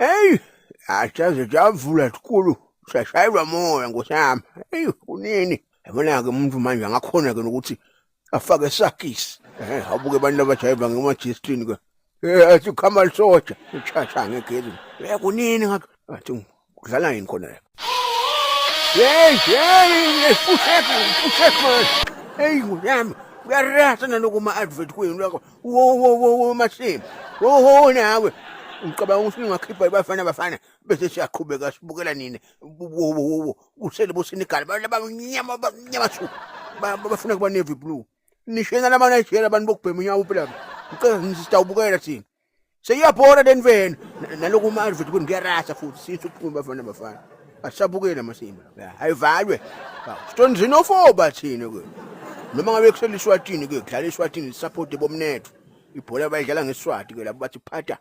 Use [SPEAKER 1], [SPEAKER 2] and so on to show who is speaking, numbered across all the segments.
[SPEAKER 1] Hey, achaze javula sikhulu. Sashayelwa moya ngosami. Hey, kunini? Yabona ke umuntu manje angakhona ke nokuthi afake sakisi. Eh, abuke abantu abajayiva ngema G-string ke. Eh, athi khama lisoja, uchacha ngegezi. Eh, kunini ngakho? Athi kudlala yini khona la? Hey, hey, fushek, fushek man. Hey, ngiyami. Uyarasa naloku ma advert kwenu lokho. Wo wo wo wo masimba. Wo wo nawe. Ngicabanga ukuthi ningakhipha ibafana bafana bese siyaqhubeka sibukela nini. Wo wo wo kusele boSenegal abamnyama abamnyama su. Bafuna kuba navy blue. Nishena lama Nigeria abantu bokubhema unyawo phela. Ngicela sitawubukela thina. Seyiyabhora le nveni. Naloku uma advert kwenu kuyarasa futhi sithi ukuphuma bafana bafana. Asabukela amasimba. Ayivalwe. Stone xenophobe thina ke. Noma ngabe kusele iSwatini ke kudlala iSwatini support bomnetho. Ibhola bayidlala ngeSwati ke labo bathi phatha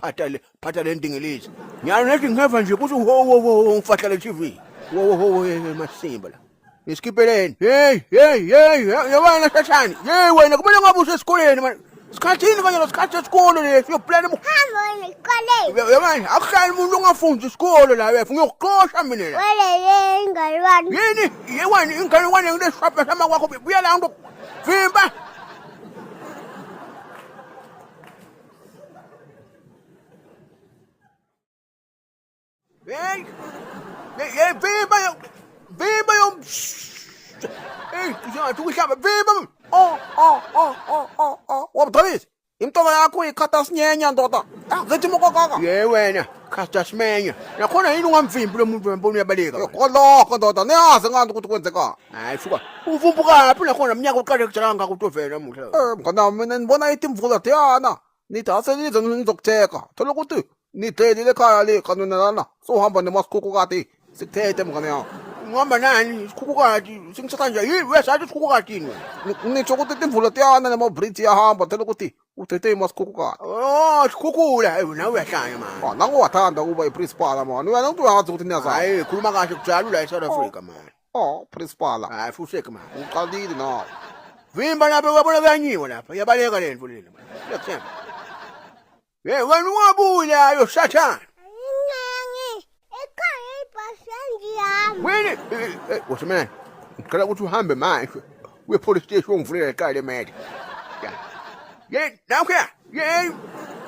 [SPEAKER 1] phatha le phatha le ndingilizi. Nyalo nethi ngeva nje kuthi ho ho ho ngifahla le TV. Wo ho ho masimba la. Ngisikipeleni. Hey hey hey yabona sathane. Hey wena kumele ngabe usesikoleni man. Sikhathini kanye lesikhathi sesikolo lesi uyoplana
[SPEAKER 2] Hamba wena esikoleni.
[SPEAKER 1] Yabona akuhlali umuntu ongafundi isikolo la wena ngiyokuxosha mina la.
[SPEAKER 2] Welele ingalwane.
[SPEAKER 1] Yini? Yewani inganekwane ngileshwapha sama kwakho buya la nto. Vimba. Hey! Hey, hey, vimba yo. Vimba yo. Hey, kusengathi ukuhlamba vimba.
[SPEAKER 3] Oh, oh, oh, oh, oh, oh. Wabudabisi. Imntwana yakho ikhata sinyenya ndoda. Ah, ngithi mokokaka.
[SPEAKER 1] Ye wena, khasta simenya. Nakhona yini ungamvimbi lo muntu wembona uyabaleka.
[SPEAKER 3] Koloko ndoda, niyazi ngani ukuthi kwenzekani.
[SPEAKER 1] Hayi suka. Uvumbukaphi nakhona mnyaka uqale kujala ngakho utovela namuhla.
[SPEAKER 3] Eh, mngani wami mina nibona itimvula tiyana. Nithi asenize nizokutheka. Thola ukuthi nidlelile ekhaya le kanti lana sohamba nemasikhukukati sikuthethe mngane yami.
[SPEAKER 1] Ngihamba nani isikhukukati singithatha nje yini uyasathi isikhukukati yini wena?
[SPEAKER 3] Nitsho ukuthi timvula tiyana nema-bridge iyahamba thola ukuthi uthethe imasikhukhukati.
[SPEAKER 1] Oh, sikhukhula. Hey nawe uyahlanya manje.
[SPEAKER 3] Ah, nangu wathanda ukuba i-principal mani. Wena uthi uyazi ukuthi niyazazi.
[SPEAKER 1] Hayi khuluma kahle kujala la eSouth Africa man.
[SPEAKER 3] Oh, principal.
[SPEAKER 1] Hayi fuseke man.
[SPEAKER 3] Uqalile nawe.
[SPEAKER 1] Vimba lapha uyabona kuyanyiwa lapha. Iyabaleka lento lena man. Uyakuthemba. Hey wena ungabuyi la yo sathane.
[SPEAKER 2] Ingangi. Ekhaya ibhasenji yami.
[SPEAKER 1] Wena wasemana. Ngicela ukuthi uhambe manje. Uye police station ungivulela iqala emele. Ya. Ye, nakho ya. Ye.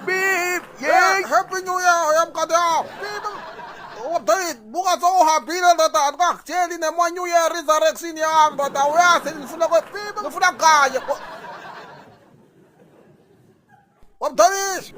[SPEAKER 1] Beep. Ye.
[SPEAKER 3] Happy New Year yamkade yami. Wabdali buka sowuhambile ndoda andikakutsheli nema New Year resurrection yami ndoda uyazi ngifuna ngifuna kanye. Wabdali.